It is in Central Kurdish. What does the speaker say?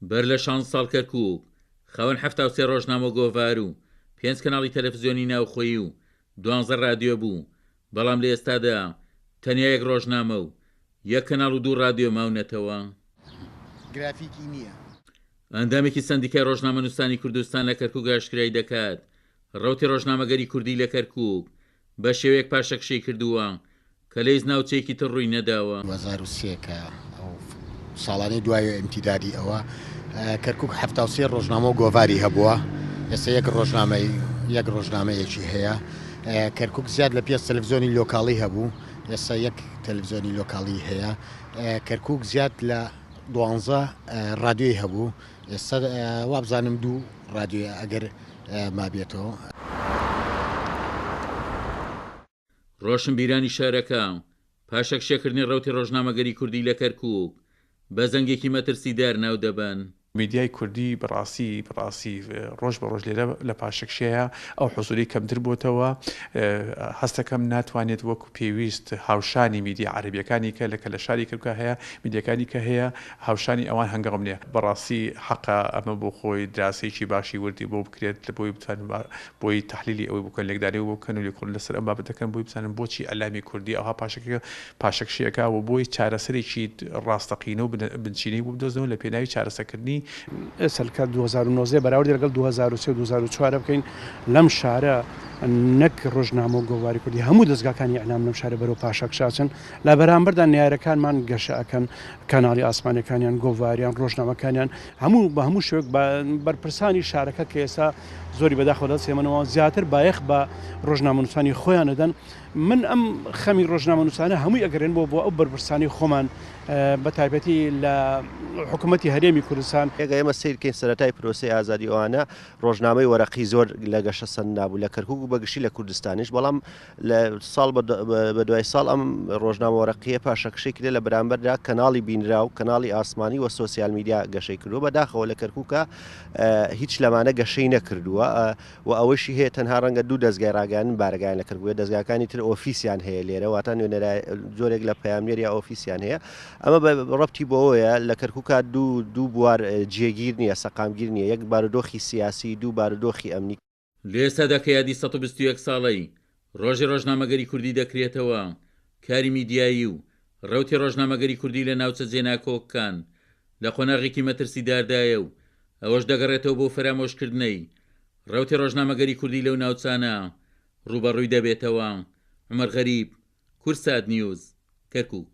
بەر لە شانزە ساڵ کەرکووک خاوەن 73 ڕۆژنامە و گۆڤار و پێنج کەناڵی تەلەفزیۆنی ناوخۆیی و دوانزە ڕادیۆ بوو، بەڵام لە ئێستادا تەنیا یەک ڕۆژنامە و یەک کەناڵ و دوو ڕادیۆ ماونەتەوە. گرافیکی نییە. ئەندامێکی سەندیکای ڕۆژنامەنووسانی کوردستان لە کەرکووک ئاشکرای دەکات، ڕەوتی ڕۆژنامەگەری کوردی لە کەرکووک بە شێوەیەک پاشەکشەی کردووە کە لە هیچ ناوچەیەکی تر ڕووی نەداوە. 2003 کە ئەو ساڵانەی دوای ئیمتیدادی ئەوە کەرکوک 73 ڕۆژنامە و گۆڤاری هەبووە، ئێستا یەک ڕۆژنامەی یەک ڕۆژنامەیەکی هەیە. کەرکوک زیاد لە پێنج تەلەفزیۆنی لۆکاڵی هەبوو، ئێستا یەک تەلەفزیۆنی لۆکاڵی هەیە. کەرکوک زیاد لە دوانزە ڕادیۆی هەبوو، ئێستا وابزانم دوو ڕادیۆیە ئەگەر مابێتەوە. ڕۆشنبیرانی شارەکە، پاشەکشێکردنی ڕەوتی ڕۆژنامەگەری کوردی لە کەرکووک بە زەنگێکی مەترسیدار ناو دەبەن. میدیای کوردی بەڕاستی بەڕاستی ڕۆژ بە ڕۆژ لێرە لە پاشەکشەیە، ئەو حزوری کەمتر بۆتەوە، هەستەکەم ناتوانێت وەکو پێویست هاوشانی میدیا عەرەبیەکانی کە لە کە لە شاری کەرکوکا هەیە، میدیاکانی کە هەیە هاوشانی ئەوان هەنگاو بنێ. بەڕاستی حەقە ئەمە بۆ خۆی دراسەیەکی باشی وردی بۆ بکرێت بۆی بتوانن بۆی تەحلیلی ئەوەی بکەن لێکدانەوەی بۆ بکەن و لێکۆڵینەوە لەسەر ئەم بابەتە بکەن بۆی بزانن بۆچی ئیعلامی کوردی ئەوها پاشەکشە پاشەکشەی ئەکا و بۆی چارەسەرێکی ڕاستەقینە و بنچینەی بۆ بدۆزنەوە لە پێناوی چارەسەکردنی ئێستا کە 2019 بەراوردی لەگەڵ 2003 و 2004 بکەین لەم شارە نەک ڕۆژنامە و گۆڤاری کوردی هەموو دەزگاکانی ئیعلام لەم شارە بەرەو پاشەکشە ئەچن لە بەرامبەردا نەیارەکانمان گەشە ئەکەن کەناڵی ئاسمانیەکانیان گۆڤاریان ڕۆژنامەکانیان هەموو بە هەموو شێوەیەک بە بەرپرسانی شارەکە کە ئێستا زۆری بەداخەوە دەست ئێمەنەوە زیاتر بایەخ بە ڕۆژنامەنووسانی خۆیان دەدەن من ئەم خەمی ڕۆژنامەنووسانە هەمووی ئەگەرێن بۆ بۆ ئەو بەرپرسانی خۆمان بە تایبەتی لە حکوومەتی هەرێمی کوردستان. ئەگەر ئێمە سەیر کەین سەرەتای پرۆسەی ئازادی ئەوانە ڕۆژنامەی وەرەقی زۆر لە گەشەسەندنا بوو لە کەرکوک و بە گشتی لە کوردستانیش بەڵام لە ساڵ بە دوای ساڵ ئەم ڕۆژنامە وەرەقییە پاشەکشەی کرد لە بەرامبەردا کەناڵی بینراو کەناڵی ئاسمانی و سۆسیال میدیا گەشەی کردووە بەداخەوە لە کەرکوکە هیچ لەمانە گەشەی نەکردووە و ئەوەشی هەیە تەنها ڕەنگە دوو دەزگای ڕاگەیاندن بارەگایان لە کەرکوک دەزگاکانی تر ئۆفیسیان هەیە لێرە واتە نوێنەرا جۆرێک لە پەیامنێر یا ئۆفیسیان هەیە ئەمە بە ڕەبتی بەوەیە لە کەرکوکا دوو دوو بوار جێگیر نییە سەقامگیر نییە یەک بارودۆخی سیاسی دوو بارودۆخی ئەمنی. لە ئێستادا کە یادی 121 ساڵەی ڕۆژی ڕۆژنامەگەری کوردی دەکرێتەوە، کاری میدیایی و ڕەوتی ڕۆژنامەگەری کوردی لە ناوچە جێناکۆککان لە قۆناغێکی مەترسیداردایە و ئەوەش دەگەڕێتەوە بۆ فەرامۆشکردنەی ڕەوتی ڕۆژنامەگەری کوردی لەو ناوچانە ڕووبەڕووی دەبێتەوە. عومەر غەریب، کوردسات نیوز، کەرکوک.